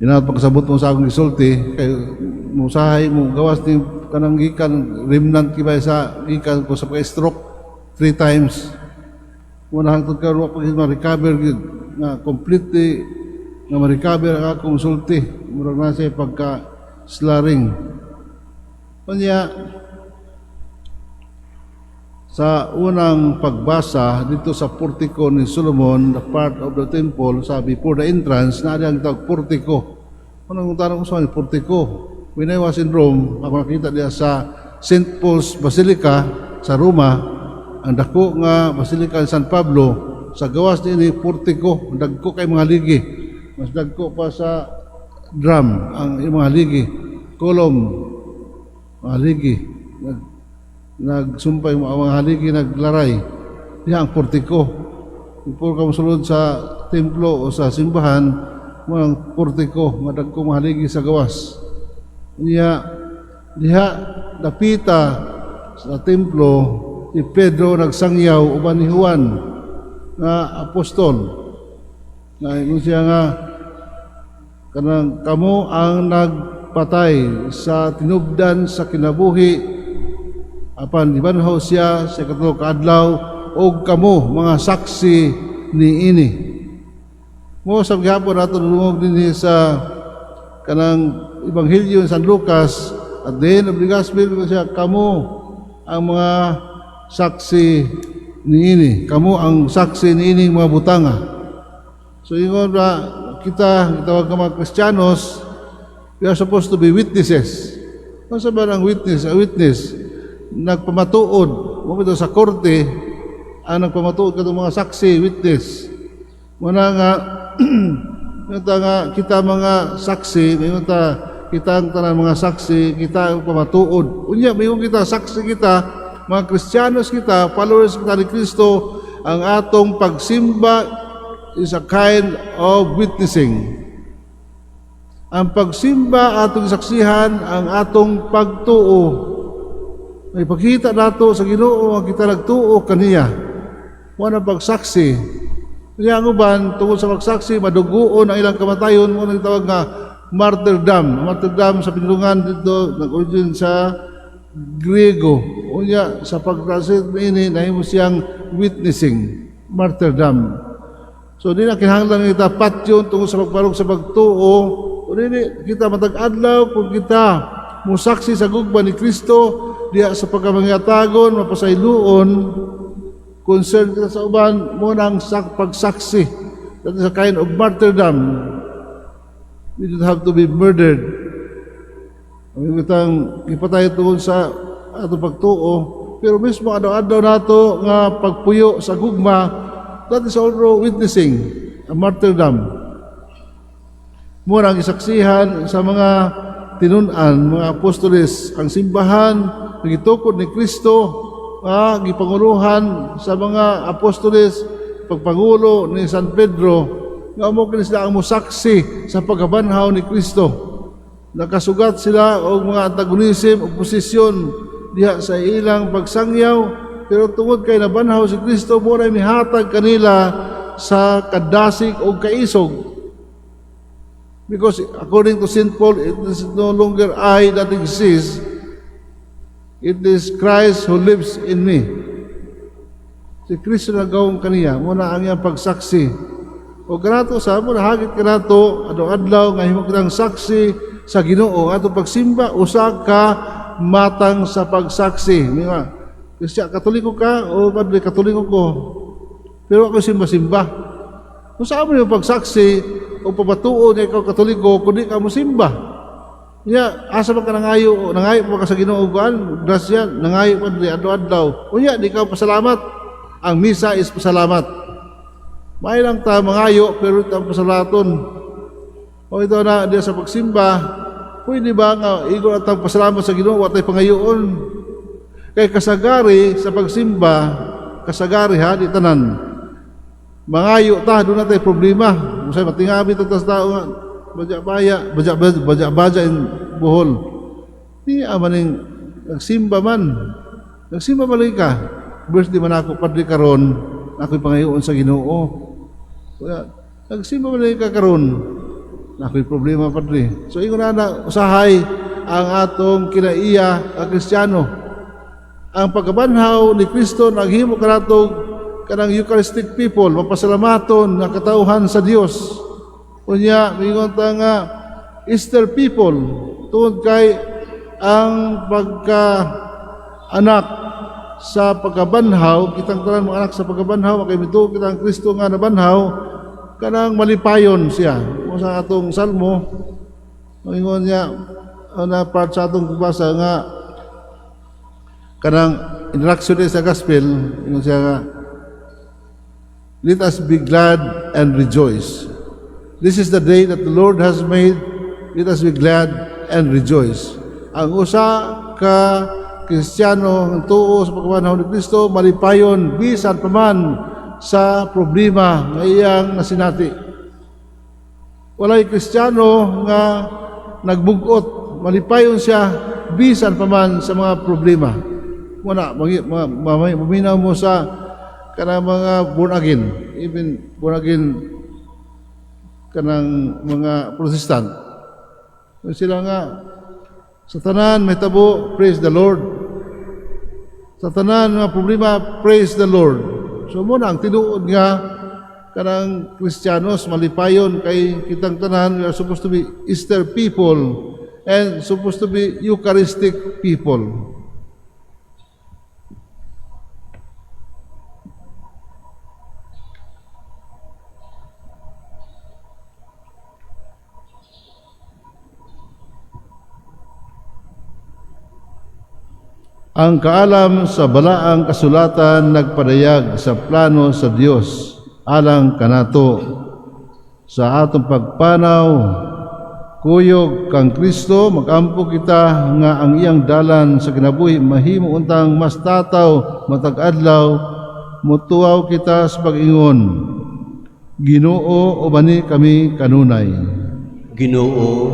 Inaot pagkasabot mo sa akong gisulti kay musahay mo gawas ni kanang gikan remnant kibay sa gikan ko sa pag-stroke three times. Muna hangtod karon wa pa gyud ma-recover gyud nga completely nga ma-recover ang akong sulti. Murag na siya pagka slurring. Unya, sa unang pagbasa dito sa portico ni Solomon, the part of the temple, sa before the entrance, na ang tawag portico. Unang tanong ko sa portico. When I was in Rome, ako nakita diya sa St. Paul's Basilica sa Roma, ang dako nga Basilica ni San Pablo, sa gawas niini portico, dagko kay mga ligi. Mas dagko pa sa drum ang mga ligi, column, mga ligi. Nagsumpay mo ang mga haligi, naglaray. Diha ang portiko. Before ka mosulod sa templo o sa simbahan, mo ang portiko, madagko mga haligi sa gawas. Niya, diha dapita sa templo, si Pedro nagsangyaw uban ni Juan nga apostol. Nga ingon siya nga kanang kamo ang nagpatay sa tinubdan sa kinabuhi, apan gibanhaw siya sa ikatulo ka adlaw og kamo mga saksi niini. Mo sa gihapon ato nadungog dinhi sa kanang Ebanghelyo ni San Lucas, at the end of the gospel siya, kamo ang mga saksi niini, kamo ang saksi niini mga butanga. So ingon ba kita, gitawag ka mga Kristiyanos, we are supposed to be witnesses. Ano sa ba ang witness? A witness nagpamatuod mo sa korte, ang nagpamatuod katong mga saksi, witness. Muna nga nga nga kita mga saksi, mayon ta kita ang tanan mga saksi, kita ang pamatuod. Unya mayon kita saksi, kita mga Kristiyanos, kita followers kita ni Kristo, ang atong pagsimba is a kind of witnessing. Ang pagsimba, atong saksihan ang atong pagtuo. May pagkita nato sa Ginoo ang kita nagtuo kaniya. Mo na pagsaksi. Kaya ang uban, tungod sa pagsaksi, maduguon ang ilang kamatayon, mo nang tawag nga martyrdom. Martyrdom sa pinulungan dito, nag-origin sa Griego. Unya, sa pag-translate ini, nahimo siyang witnessing, martyrdom. So, di na kinahanglan kita patyon tungod sa pagbarog sa pagtuo. O dili kita matag adlaw kung kita musaksi sa gugma ni Kristo diha sa pagkamangatagon, mapasayloon, concern kita sa uban, mo nang pagsaksi. That is a kind of martyrdom. We don't have to be murdered. Ang kitang ipatay tungod sa atong pagtuo, pero mismo adlaw-adlaw nato nga pagpuyo sa gugma, that is also witnessing, a martyrdom. Mura ang isaksihan sa mga tinun-an, mga apostoles, ang simbahan, gitukod ni Kristo, gipanguluhan sa mga apostoles, pagpangulo ni San Pedro, nga mo kini sila ang musaksi sa pagkabanhaw ni Kristo. Nakasugat sila og mga antagonism, oposisyon diha sa ilang pagsangyaw, pero tungod kay nabanhaw si Kristo, mo na mihatag kanila sa kadasig o kaisog. Because according to St. Paul, it is no longer I that exists, it is Christ who lives in me. Si Kristo nagawong kaniya, muna ang iyang pagsaksi. O kanato sa mo hagit kanato adlaw-adlaw nga himo kitang saksi sa Ginoo. Ato pagsimba usa ka matang sa pagsaksi. Nga Kristiya, Katoliko ka o padre, Katoliko ko. Pero ako simba-simba. Kung saan mo yung pagsaksi o pamatuo nga ikaw Katoliko kung di ka mo simba? Nya, asa man ka nangayo, nangayo pa ka sa Ginoo kuan, grasya, nangayo pa diri adlaw-adlaw. Unya di ka pasalamat. Ang misa is pasalamat. May lang ta mangayo pero ta pasalaton. O ito na diya sa pagsimba, pwede ba nga igo atang pasalamat sa Ginoo wa tay pangayoon? Kay kasagari sa pagsimba, kasagari ha, di tanan. Mangayo ta, doon na tay problema. Usay matingabi ta sa tao nga baja baya, baja baja baja in Bohol. Di amaning nagsimba man. Nagsimba man lagi ka. Birthday man ako, padre, karon, ako'y pangayoon sa Ginoo. Kaya, nagsimba man lagi ka karon. Na ako'y problema, Padre. So ingon na usahay ang atong kinaiya nga Kristiyano. Ang pagkabanhaw ni Kristo naghimo kanato kanang Eucharistic people, mapasalamaton nga katawhan sa Dios. Unya mingon ta nga Easter people tungod kay ang pagka anak sa pagkabanhaw, kitang tanan mga anak sa pagkabanhaw, makimituo kita ang Kristo nga nabanhaw, kanang malipayon siya. Kung sa atong salmo, maingon niya, na part sa atong pagbasa nga kanang interaction niya sa gospel, ingon siya nga, "Let us be glad and rejoice. This is the day that the Lord has made. Let us be glad and rejoice." Ang usa ka Kristiyano ang tuo sa pagkabanhaw ni Kristo, malipayon bisan pa man sa problema nga iyang nasinati. Walay Kristiyano nga nagbugot, malipayon siya bisan pa man sa mga problema. Wala, maminaw mo sa kanang mga born again, even born again kanang mga Protestant. Sila nga sa tanan may tabo, praise the Lord. Sa tanan mga problema, praise the Lord. So mao na ang tinuod nga kanang Kristiyanos, malipayon kay kitang tanan, we are supposed to be Easter people and supposed to be Eucharistic people. Ang kaalam sa balaang kasulatan nagpadayag sa plano sa Dios alang kanato. Sa atong pagpanaw kuyog kang Kristo, magampo kita nga ang iyang dalan sa kinabuhi mahimo untang mas tataw matag adlaw. Mutuaw kita sa pag-ingon, "Ginoo, ubani kami kanunay." Ginoo.